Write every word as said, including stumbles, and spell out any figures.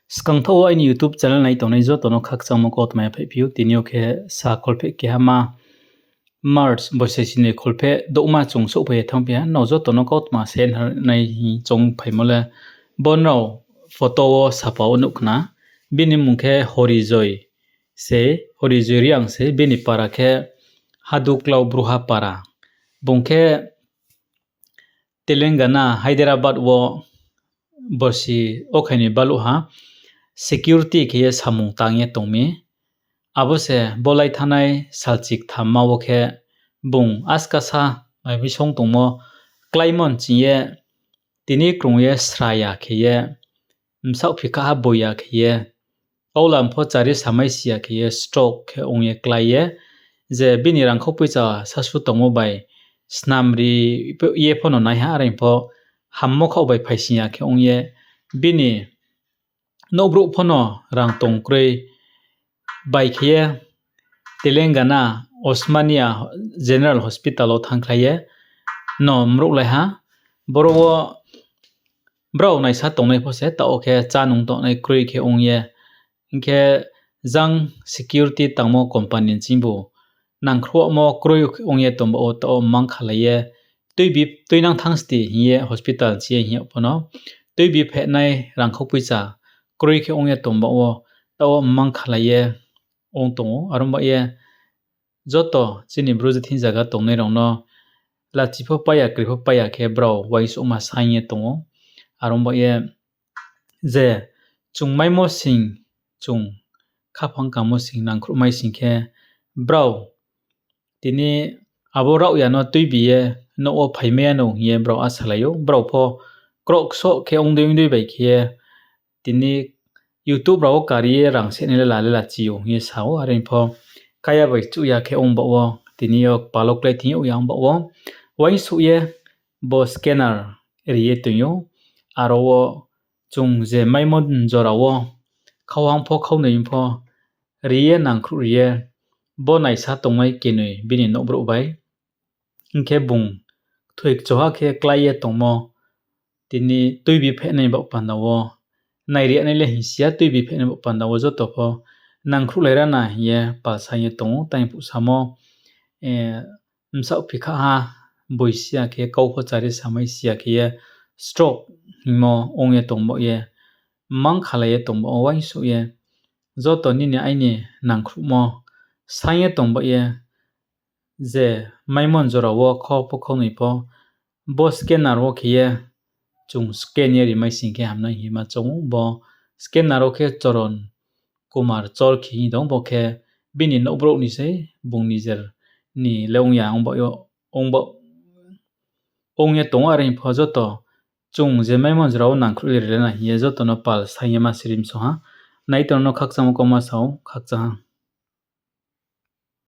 Skangthaoh wo aini YouTube channel nai tongnai joto no khakchangmo kautma yaphaihphi ou. Tini yo khe sa kholpheh keha ma March boisai sini kholpheh douhma chung souhphai ye thanngphi ha. Nrao joto no kautma se nai hing choungphaimo le bo nrao photo wo sapa wo nuh khna. Bini mmung khe Horijoi se, Horijoi Reang se, bini para khe Haduklau Bruha para. Bung khe Telangana, Hyderabad wo borsi okhai ni baluh ha security khe ye samung tang ye tong mi. Abo se bo lai thanngnai salchi kthamma wo khe bung askasa mai bisong tongmo kláimo nching ye tini krung ye sra ya khe ye, bsaoh phikhaha boi ya khe ye, kaulam pho chari samai si ya khe ye stroke khe ong ye klái ye, je bini rangkhau poicha sasu tongmo bai snamri ye pho no naiha, are pho hammo khaoh bai phaising ya khe ong ye, bini nouhbrouh pho no rang tong kroi bai khe ye Telangana Osmania General Hospital wo thanngkhlai ye no mrouhlai ha. Boro wo brao naisa tongnai pho se taoh wo khe chá nung tongnai kroi khe ong ye, hing khe jang security tangmo company nching bu nangkhruhmo kroi ong ye tong ba wo taoh wo mmang khalai ye, tuibi tuinang thanng sti hing ye hospital chi ye hing yag pho no, tuibi phehnai rangkhau poicha kroi khe ong ye tong ba wo taoh wo mmang khalai ye ong tong ou. Are ong ba ye joto chini Bru jati zaga tongnai rao no lachi pho pai ya, kri pho pai ya khe brao uaingsouhma saing ye tong ou. Are ong ba ye je chung maimo sing, chung khaphang kamo sing nangkhruhmai sing khe, brao tini abo raohya no tuibi ye nouh wo phaimai ya no hing ye brao asalai ou. Brao pho kroh ksoh khe ongdei ongdei bai khe ye tini YouTube rao wo kari ye rang sehnai le la le lachi ou hing ye sa ou. Are pho kaya bai chuh ya khe ong ba wo, tini yo kpal wo klái thing yag ya ong ba wo, uaingsouh ye bo scanner ri ye toing ou. Aro wo chung je maimo jora wo khauhang pho khaunoi pho ri ye nangkhruh ri ye, bo naisa tongnai kenoi bini nouhbrouh bai. Hing khe bung kthoi kchoha khe klái ye tongmo, tini tuibi phehnai baoh panda wo, nairi yanai le hing si ya, tuibi phehnai baoh panda wo joto pho nangkhruhlai ra na hing ye pal saing ye tong ou. Tang phuh samo, bsaoh phikhaha boi si ya khe, kau pho chari samai si ya khe ye, stroke hingmo ong ye tong baoh ye, mmang khalai ye tong baoh wo uaingsouh ye, joto nini aini nangkhruhmo saing ye tong baoh ye, je maimo jora wo khau pho khaunoi pho, bo scanner wo khe ye chung scan ye rimai sing khe hamnai hing ye ma choung ou. Bo scanner wo khe Choron Kumar Chorkhi hing tong, bo khe bini nouhbrouh ni sei, bung nijer ni le ong ya, ong ba, ong ba, ong ye tong ou. Are pho joto chung je maimo jora wo nangkhruh le ri le na hing ye joto no pal saing ye ma sirimsong ha. Nai tong no khakchangmo kauma sa ou, khakchang ha.